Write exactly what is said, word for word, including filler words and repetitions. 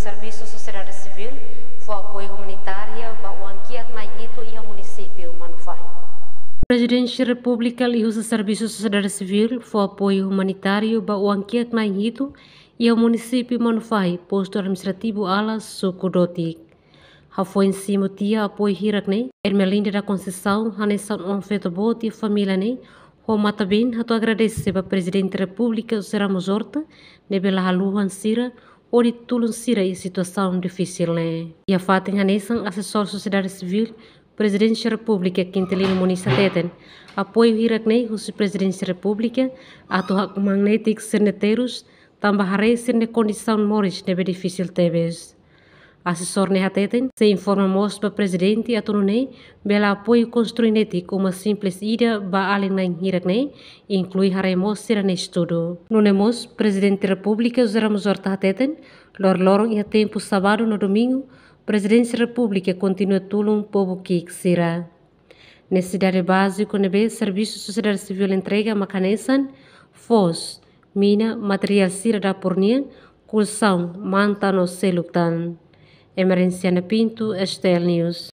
Servisu Sosiedade Sivíl fó apoiu umanitariu ba oan-kiak na'in hitu iha munisípiu Manufahi. Prezidénsia Repúblika liuhusi Servisu Sosiedade Sivíl fó apoiu umanitariu ba oan-kiak na'in hitu iha munisípiu Manufahi, postu administrativu Ala, suku Dotik. Hafoin simu tiha apoiu hirak ne'e, Ermelinda da Conceição hanesan oan feto boot iha família ne'e, ho matan-been atu agradese ba Prezidente Repúblika José Ramos Horta ne'ebé la haluha an sira hodi tulun sira iha situasaun difisil ne'e. Iha fatin hanesan, Asesór Sosiedade Sivíl Prezidénsia Repúblika Quintilino Moniz hateten, apoiu hirak ne'e husi Prezidénsia Repúblika atu hakmaan netik sira-nia terus, tanba haree sira-nia kondisaun moris ne'ebé difisil tebes. Asesór ne'e hateten, sei informa mós ba Prezidente atu nune'e bele apoiu konstrui netik uma simples ida ba alin na'in hirak ne'e, inklui haree mós sira-nia estudu. Nune'e mós, Prezidente Repúblika José Ramos Horta hateten, loroloron iha tempu sábadu no domingu, Prezidénsia Repúblika kontinua tulun povu ki'ik sira. Nesesidade báziku ne'ebé Servisu Sosiedade Sivíl entrega mak hanesan foos, mina, materiál sira dapur nian, kolxaun, manta no seluk tan. Emerenciana Pinto, S T L News.